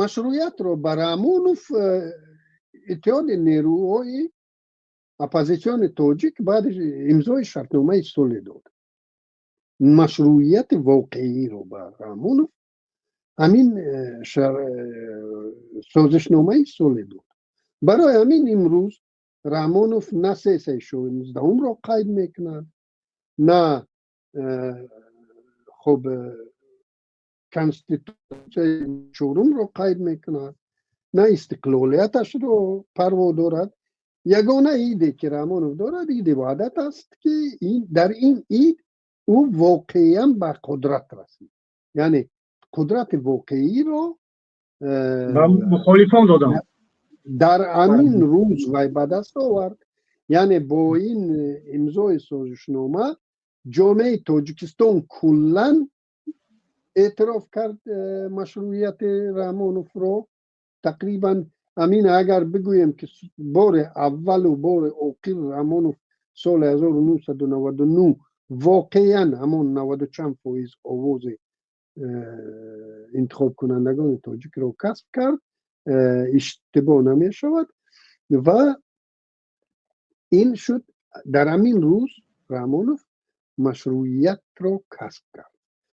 Машрӯиятро ба Раҳмонов иттиҳоди нерӯҳои оппозитсиони тоҷик баъди имзои шартномаи сулҳ дод. Машрӯияти воқеиро ба Раҳмонов ҳамин созишномаи сулҳ дод. Барои ҳамин имрӯз Раҳмонов на сессияи 16-умро қайд мекунад, на хуб, конститутсияи чорумро қайд мекунад, на истиқлолияташро парво дорад. Ягона иде, ки Раҳмонов дорад, иди Ваҳдат аст, ки дар ин ид ӯ воқеан ба қудрат расид, яъне қудрати воқеиро ба мухолифон додам. Дар ҳамин рӯз вай ба даст овард. Яъне бо ин имзои созишнома ҷомеаи Тоҷикистон куллан эътироф кард машрӯияти Раҳмоновро. Тақрибан ҳамин, агар бигӯем, ки бори аввалу бори охир Раҳмонов соли 1999 воқеан ҳамон наваду чанд фоиз овози интихобкунандагони тоҷикро касб кард, иштибоҳ намешавад. Ва ин шуд, дар ҳамин рӯз Раҳмонов машрӯиятро касб кард.